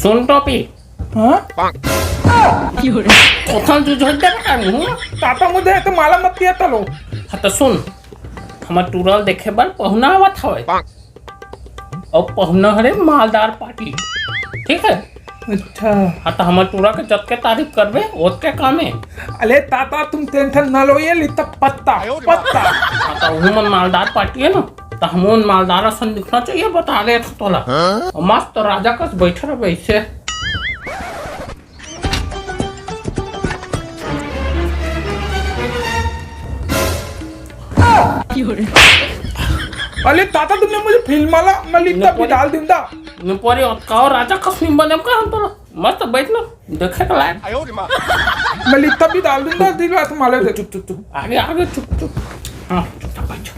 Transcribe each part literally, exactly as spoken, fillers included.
सुन टोपी। हाँ? ओथन तू झोंक दे रहा हूँ। ताता मुझे तो माला मत दिया तलो। हाँ तो सुन, हमर टूरा ल देखे बर पहुना आवत हवय। अउ पहुना हरे मालदार पार्टी, ठीक है? अच्छा। हाँ तो हमर टूरा के जतके तारीफ करबे ओतके काम है। अले ताता तुम टेंशन न लो, ये लित्ता पत्ता, पत्ता। हाँ तो वो मन मालदार पार्टी है ना, तो हम उन मालदार असन दिखना चाहिए, बता दे तो तोला। हाँ? और मस्त राजा कस बैठे रहे ऐसे। अरे ताता, तुमने मुझे फिल्म वाला मलिता भी डाल दूंगा। नुपुरी ओतकाओ राजा कस नहीं बने का हम तोला। मस्त बैठ ना, देखे के लायक। मलिता भी डाल दूंगा, दिल बात माले दे। चुप, चुप, चुप। आगे, आगे, चुप, चुप। हाँ, चुपचाप बैठ।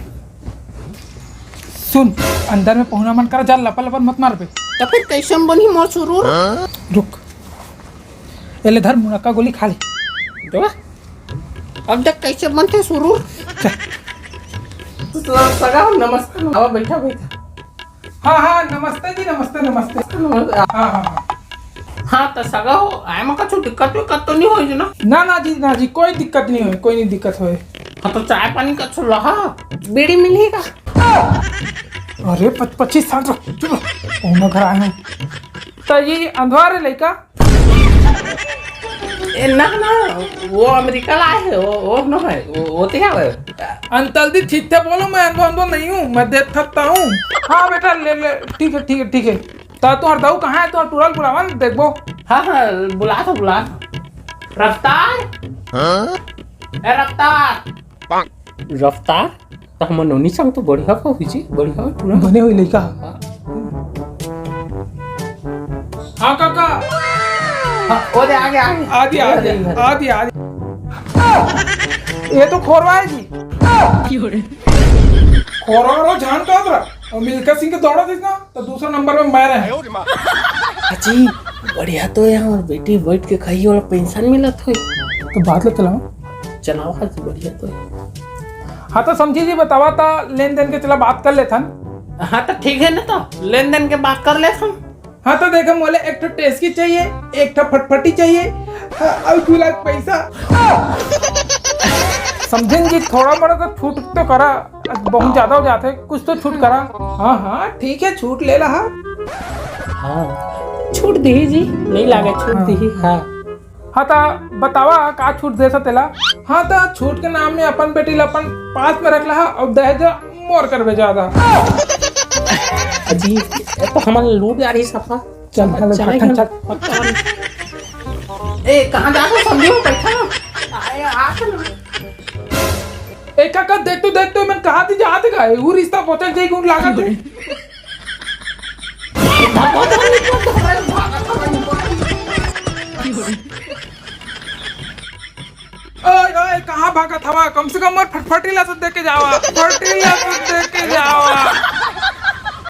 सुन, अंदर में पहुना मन करा जा, लपर लपर मत मार बे। तो फिर कैसे बनही मोर सुरूर? रुक, एले धर, मुनक्का गोली खा ले। देवा, अब देख कैसे बनथे सुरूर। तो सगा हो, नमस्कार। आवा, बैठा, बैठा। हाँ, हाँ, नमस्ते जी, नमस्ते, नमस्ते। नमस्ते। हाँ, हाँ, हाँ। हाँ, तो सगा हो, आए मा कछु दिक्कत विक्कत तो नहीं होई ना? ना, ना जी, ना जी, कोई दिक्कत नहीं होई, कोई नहीं दिक्कत होई। हाँ, तो चाय पानी कछु लहा, बीड़ी मिलही का? अरे, पच-, पच्चीस साठ रख, चुप रह। पहुना घर आए हैं। तो ये अंधवार है लइका? ए, ना, ना, वो अमेरिका ला है, वो, वो ना है, वो, वो तो क्या है? अंतल दी, ठीक से बोलो, मैं अंधो, अंधो नहीं हूँ, मैं देख सकता हूँ। हाँ बेटा, ले, ले, ठीक है, ठीक है, ठीक है। तो तुम्हार दाऊ कहाँ है? तुम्हार टूरा ल बुलावा ना, देखबो। हाँ, हाँ, बुला तो, बुला तो। रफ्तार? हाँ? ए, रफ्तार। रफ्तार? त हमर नोनी संग तो बढ़िया होही जी, बढ़िया होही पूरा। बने होही लइका। हाँ। हाँ, काका। हाँ, ओ दे, आगे, आगे। आदि, आदि, आदि, आदि। ये तो खोरवा है जी। खोरवा रो झान का अदरा। अउ मिल्खा सिंह के दौड़ा दिस ना, तो दूसरा नंबर में मैं रहे। अजी, बढ़िया तो है, हमर बेटी बैठ के खाही, ओला पेंशन मिलत होही। तो बात ला चलावा। चलावा जी, बढ़िया तो है। हाँ तो समझी जी, बतावा ता लेन देन के चला बात कर लेथन। हाँ तो ठीक है ना, तो लेन देन के बात कर लेथन। हाँ तो देखा, मोला एक ठो टेस्की चाहिए, एक ठो फटफटी चाहिए, हाँ, अउ दू लाख पैसा। समझेन जी, थोड़ा मोड़ा तो छूट तो करा, बहुत ज्यादा हो जाथे, कुछ तो छूट करा। हाँ, हाँ, ठीक है, छूट ले ला, हाँ। हाँ, छूट दिही जी, नहीं लागे, छूट हाँ। दिही, हाँ। हाँ, त बतावा, का छूट दे सकेला? हाँ, त छूट के नाम में अपन बेटी ला अपन पास में रख ला, अउ दहेज मोर करबे ज्यादा। अजी, ये तो हमन लूट जा रही सफा। चल, चल, चल, चल, चल, चल। चल। ए, कहाँ जा रहे हो? समझो, बैठा ना। आए, आ, चलो। ए, काका, देख तो, देख तो, मैं कहा थी, जाते का है? वो रिश्ता बहुत जल्दी गुण लागा तू। ओए, ओए, कहाँ भागत हवा? कम से कम मोर फटफटी ला तो दे के जावा। फटफटी ला तो दे के जावा।